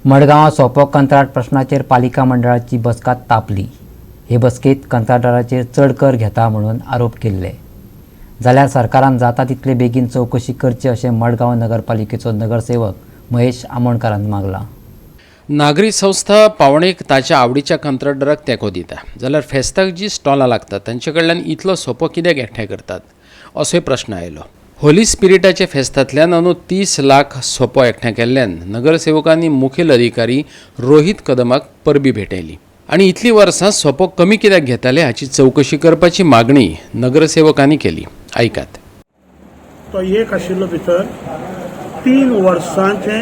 मडगांवां सोपो कंत्राट प्रश्नाचेर पालिका मंडळाची बसका तापली. हे बसकेंत कंत्राटदाराचेर चड कर घेता म्हणून आरोप केल्ले. जाल्यार सरकारान जाता तितले बेगीन चवकशी करची अशें मडगांव नगरपालिकेचो नगरसेवक महेश आमोणकारान मागलां. नागरी संस्था पावणेक ताच्या आवडीच्या कंत्राटदाराक तेंको दिता, जाल्यार फेस्ताक जी स्टॉलां लागतात तांचे कडल्यान इतलो सोपो कित्याक एकठांय करतात, असोय प्रश्न आयलो. होली स्पिरिटाच्या फेस्तांतल्यान अंदू 30 लाख सोपो एकठांय केल्ल्यान नगरसेवकांनी मुखेल अधिकारी रोहीत कदमाक परबी भेटयली आनी इतलीं वर्सां सोपो कमी कित्याक घेताले हाची चवकशी करपाची मागणी नगरसेवकांनी केली. आयकात. तो एक आशिल्लो भितर 3 वर्सांचे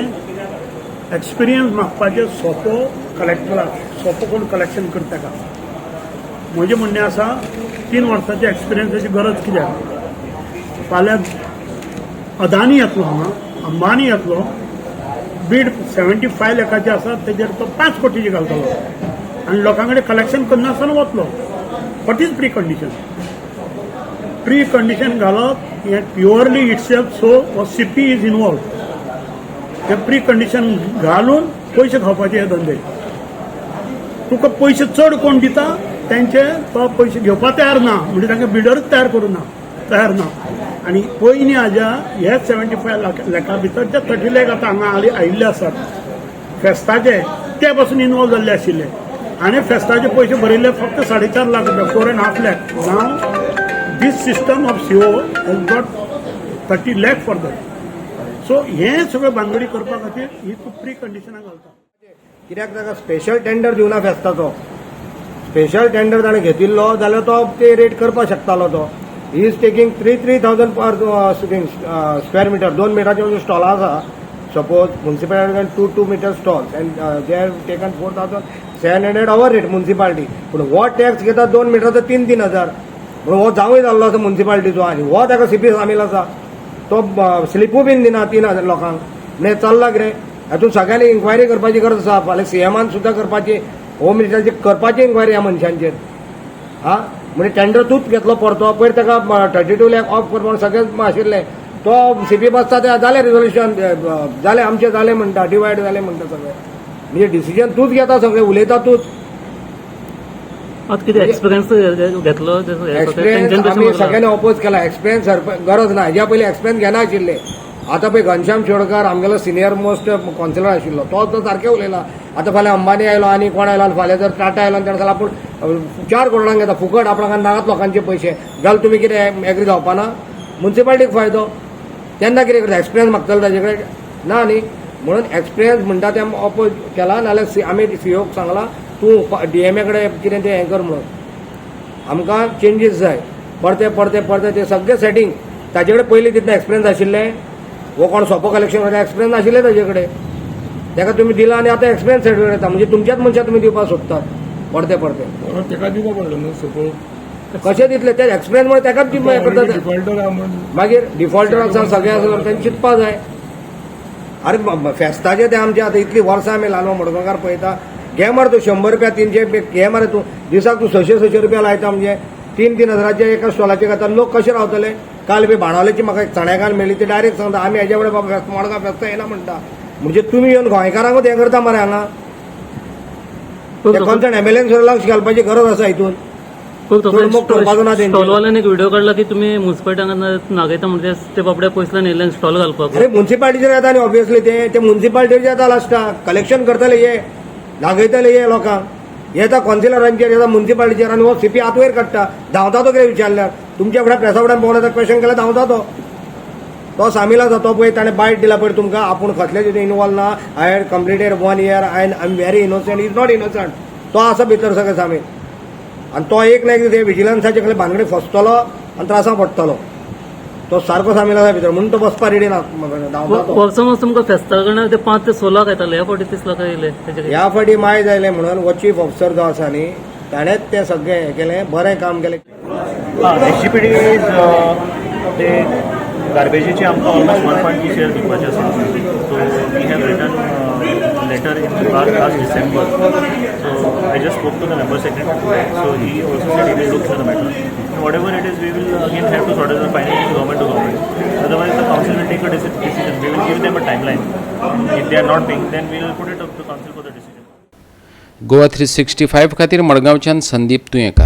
एक्सपिरियन्स मागपाचें सोपो कलेक्टराक, सोपो कोण कलेक्शन करता का. म्हजें म्हणणें आसा, 3 वर्सांच्या एक्सपिरियन्साची गरज कित्याक? फाल्यां अदानी येतलो हांगा, अंबानी येतलो, बीड 75 लॅकाचे आसा तेजेर तो 5 कोटीचे घालतलो आनी लोकां कडेन कलेक्शन करनासतना वतलो. What is pre condition? Pre condition घालप हें प्युअरली इटसेल्फ सो हो सीपी is involve. हे प्री कंडिशन घालून पयशे खावपाचे हे धंदे. तुका पयशे चड कोण दिता तेंचे तो पयशे घेवपा तयार ना, म्हणजे तांकां बिल्डरूच तयार करूं ना, तयार ना. आनी पयलीं हाज्या हे 75 लॅका भितर ते 30 लॅक आतां हांगा आयिल्ले आसात फेस्ताचे, ते पासून इनवॉल्व जाल्ले आशिल्ले आनी फेस्ताचे पयशे भरिल्ले फक्त 4.5 लाख रुपया, 4.5 lakh. Now this system of CO has got 30 lakh for that. So हे सगळें भानगडी करपा खातीर ही तूं प्री कंडिशनां घालता. कित्याक ताका स्पेशल टेंडर दिवना फेस्ताचो? स्पेशल टेंडर ताणें घेतिल्लो जाल्यार तो ते रेट करपाक शकतालो. तो he is taking three three thousand per square meter. 2 मिटराचे स्टॉलां आसा, suppose municipality two two meter stalls and they have taken 4700 our rate municipality. पूण हो टॅक्स घेता 2 मिटराचो 3-3 हजार. म्हणून हो जावूय जाल्लो आसा मुन्सिपालिटीचो आनी हो ताका सीपी सामील आसा. तो स्लिपूय बीन दिना 3000 लोकांक. म्हणजे चल्ला कितें हातूंत? सगळ्यांनी इन्क्वायरी करपाची गरज आसा. फाल्यां सीएमान सुद्दां करपाची, होम मिनिस्टराची करपाची इन्क्वायरी ह्या मनशांचेर. हा, म्हणजे टेंडर तूच घेतलो परतो. पयर ताका 32 लॅक ऑफ करपाक सगळें आशिल्लें. तो सीपी बसता ते जालें रिजोल्युशन जालें, आमचें जालें म्हणटा, डिवायड जालें म्हणटा सगळें. म्हणजे डिसिजन तूच घेता, सगळें उलयता तूच. आतां कितें एक्सपिरियन्स घेतलो? एक्सपिरियन्स आमी सगळ्यांनी ऑपोज केला. एक्सपिरियन्स गरज ना. हेज्या पयलीं एक्सपिरियन्स घेनाशिल्ले. आतां पळय, घनश्याम शिरोडकर आमगेलो सिनियर मोस्ट कौन्सिलर आशिल्लो, तो तो सारकें उलयला. आतां फाल्यां अंबानी आयलो आनी कोण आयलो आनी फाल्यां जर टाटा आयलो आनी ताणें सांगलें आपूण 4 करोडांक घेता फुकट, आपणाक नाकात लोकांचे पयशे, जाल्यार तुमी कितें एग्री जावपा ना? मुन्सिपालिटीक फायदो. तेन्ना कितें करता? एक्सपिरियन्स मागतले ताजे कडेन? ना न्ही. म्हणून एक्सपिरियन्स म्हणटा ते ऑपोज केला. नाल्यार आमी सीओक सांगलां, तूं डीएमए कडेन कितें तें हें कर म्हणून. आमकां चेंजीस जाय. परते परते परते ते सगळे सेटींग. ताजे कडेन पयलीं तितले एक्सपिरियन्स आशिल्ले? हो कोण सोपो कलेक्शन करता, एक्सपिरियन्स नाशिल्ले ताजे कडेन. ताका तुमी दिला आनी आतां एक्सपिरियन्स सर्टिफिकेट येता, म्हणजे तुमच्याच मनशाक तुमी दिवपाक सोदतात परते परते. परत तेका दिवपा पडलो न्हू सपोज. कशें दितले ते एक्सपिरियन्स? मुळे ताकाच हें करता ते. डिफॉल्टर आहा म्हण. मागीर डिफॉल्टर आसा, सगळें आसा, तेंचे चिंतपा जाय. अरे, फेस्ताचे ते आमचे आतां इतलीं वर्सां आमी ल्हान मडगांवकार पळयता. घे मरे तूं 100 रुपया, 300 घे मरे तूं. दिसाक तूं 600 600 रुपया लायता, म्हणजे 3-3 हजाराचे एका स्टॉलाचे घेता. लोक कशे रावतले? काल बी बाणावलेची म्हाका एक चण्याकान मेळ्ळी, ती डायरेक्ट सांगता, आमी हेज्या फुडें बाबा फेस्त, मडगांव फेस्त येना म्हणटा. म्हणजे तुमी येवन गोंयकारांकूच हें करता मरे हांगा. ते कॉन्सर्न एमएलएन सुद्दां लक्ष घालपाची गरज आसा हितून. चड मोग करपाचो ना तेंचेर. स्टॉलवाल्यान एक व्हिडिओ काडला की तुमी मुन्सिपालिटी नागयता, म्हणजे ते बाबड्या पयसल्यान येयल्ले स्टॉल घालपाक. अरे, मुन्सिपालिटीचेर येता न्ही ऑब्वियसली. ते ते मुन्सिपालिटीचेर येता, लास्टाक कलेक्शन करतले हे, दाखयतले हे लोकांक. येता कौन्सिलरांचेर येता, मुन्सिपालिटीचेर. आनी हो सीपी हात वयर काडटा, धांवता तो. कितें विचारल्यार तुमच्या फुडें, प्रेसा फुड्यान पळोवन येता, क्वेश्चन केल्यार धांवता तो. तो सामील आसा. तो पळय, ताणें बायट दिला पळय तुमकां, आपूण कसलेच हितून इनवॉल्व ना. I had completed one year, I am very innocent. Is not innocent. तो आसा भितर सगळें सामील आनी तो एक ना एक दीस विजिलन्साचे कसले भानगडी फसतलो आनी त्रासां पडटलो. तो सारको सामील आसा भितर, म्हणून तो बसपा रेडी ना, धांवता तो. वर्सा वर्स तुमकां फेस्ता कडल्यान ते 5 ते 6 लाख येताले, ह्या फावटी 30 लाख येयले तेजे. ह्या फावटी मायज आयलें म्हणून हो चीफ ऑफिसर जो आसा न्ही, ताणेंच तें सगळें हें केलें, बरें काम केलें. एसजीपीडी ते गार्बेजीचे आमकां ऑलमोस्ट 1.2 सीआर दिवपाचे आसा. So we have written letter. letter in last December. So I just spoke to the member secretary today. So he also said he will look into the matter. And whatever it is, we will again have to sort it out finally government to government. Otherwise, the council will take a decision. We will give them a timeline. If they are not paying, then we will put it up to council for the decision. Goa 365 खातीर मडगांवच्यान संदीप तुयेंकार.